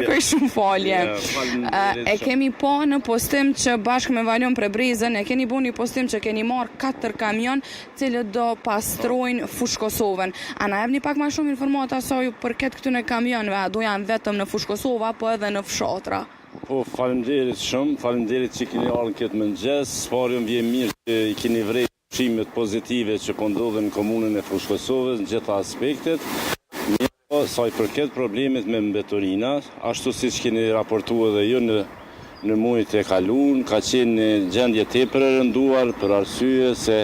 Kërkoj shumë falje. E kemi pa në postim që bashkë me Valon Prebrezën, e keni bo një postim që keni marrë 4 kamion cilët do pastrojnë Fushë Kosovën. A na jepni pak ma shumë informata sa ju përket këtyne kamionëve, a do janë vetëm në Fushë Kosovë apo edhe në fshatra? Po, faleminderit shumë, faleminderit që keni ardhur në këtë mëngjes. Së pari më vjen mirë që i keni vrejt ndryshimet pozitive që po ndodhin në komunën e Fushë Kosovës në gjitha aspektet. Mirëpo, sa i përket problemit me mbeturina, ashtu siç keni raportu edhe ju në në muajt e kaluar, ka qenë një gjendje tepër e rënduar për arsye se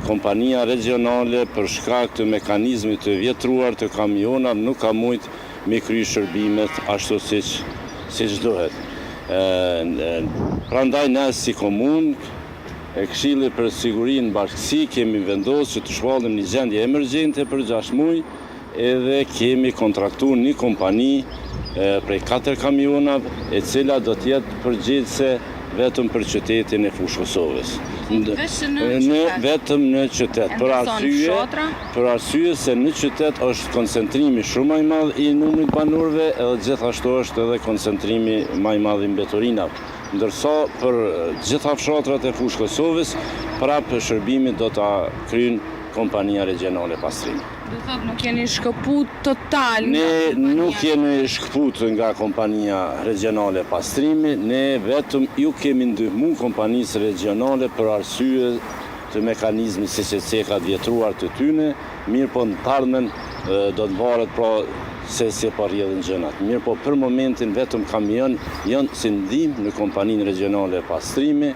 kompania regjionale për shkak të mekanizmit të vjetruar të kamionave nuk ka mujt me kry shërbimet ashtu siç siç duhet. Prandaj ne si komunë e Këshilli për Siguri në Bashkësi kemi vendosë që të shpallim një gjendje emergjente për 6 muaj edhe kemi kontraktu një kompani prej 4 kamionave e cila do të jetë përgjegjëse vetëm për qytetin e Fushë Kosovës. Në vetëm në qytet. Për arsye, për arsye se në qytet është koncentrimi shumë më i madh i numrit banorëve edhe gjithashtu është edhe koncentrimi më i madh i mbeturinave. Ndërsa për gjitha fshatrat e Fushë Kosovës, prapë shërbimin do ta kryen kompania regjionale Pastrimi. Do thotë nuk jeni shkëput total nga Ne nuk jemi shkëput nga kompania regjionale Pastrimi, ne vetëm ju kemi ndihmu kompanisë regjionale për arsye të mekanizmit siç e ceka të vjetruar të tyne, mirëpo në të ardhmen do të varet pra se si po rrjedhin gjërat. Mirëpo për momentin vetëm kamion janë si ndihmë në kompaninë regjionale Pastrimi,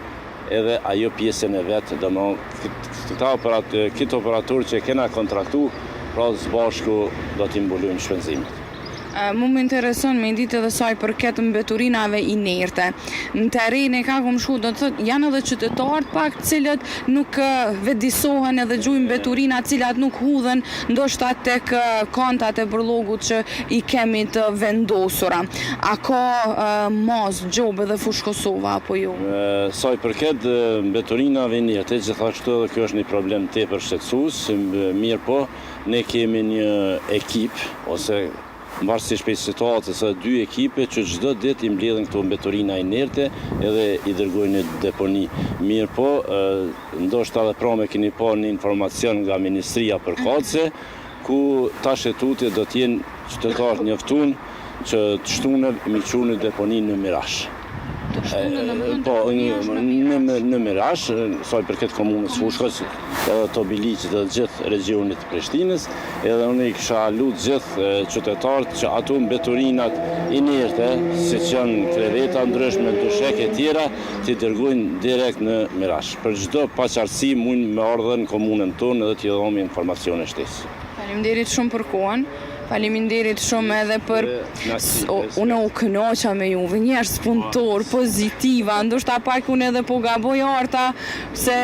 edhe ajo pjesën e vet, domethënë këta operat, këtë operator që e kena kontraktu, pra së bashku do t'i mbulojmë shpenzimet. Mu më intereson me ditë edhe sa i përket mbeturinave inerte. Në terren e ka kom shku, do të thotë janë edhe qytetarët pak të cilët nuk vetëdisohen edhe gjujnë mbeturina të cilat nuk hudhen ndoshta tek kontat e bërllogut që i kemi të vendosura. A ka masë gjobë edhe Fushë Kosova apo jo? Sa i përket mbeturinave inerte, gjithashtu edhe kjo është një problem tepër shqetësues, mirëpo ne kemi një ekip ose varësisht prej situatës edhe dy ekipe që çdo ditë i mbledhin këto mbeturina inerte edhe i dërgojnë në deponi. Mirëpo, ndoshta edhe prame keni pa një informacion nga Ministria përkatëse, ku tash e tutje do të jenë qytetarët njoftun që të shtunën mi çu në deponi në Mirash. Të shtunën domethënë Po, në, në Mirash, sa i përket komunës Fushkës, edhe të Obiliqit dhe gjithë regjionit të Prishtinës, edhe unë i kisha lut gjithë qytetarët që ato mbeturinat inerte, siç janë kreveta ndryshme, dyshek e tjera, t'i dërgojnë direkt në Mirash. Për çdo paqartësi mund me ardhë në komunën tonë edhe t'i dhëmë informacione shtesë. Faleminderit shumë për kohën. Faleminderit shumë edhe për unë u kënaqa me juve, njerëz punëtor, pozitiva, ndoshta pak unë edhe po gaboj arta se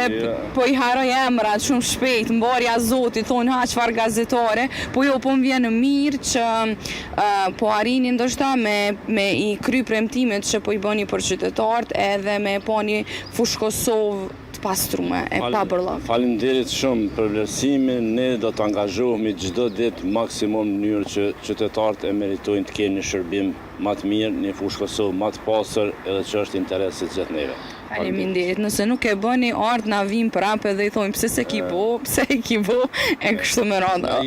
po i harroj emrat shumë shpejt, mbarja Zotit, thonë ha çfarë gazetare, po jo po më vjen mirë që uh, po arrini ndoshta me me i kry premtimet që po i bëni për qytetarët edhe me pa një Fushë Kosovë të pastrume e pa bërllok. Faleminderit shumë për vlerësimin, ne do të angazhohemi çdo ditë maksimum në mënyrë që qytetarët e meritojnë të kenë një shërbim më të mirë, një Fushë Kosovë më të pastër edhe që është interes i gjithë neve. Faleminderit. Nëse nuk e bëni, ardh na vim prapë edhe i thojmë pse se ki bo, pse e ki bo, e kështu me radhë.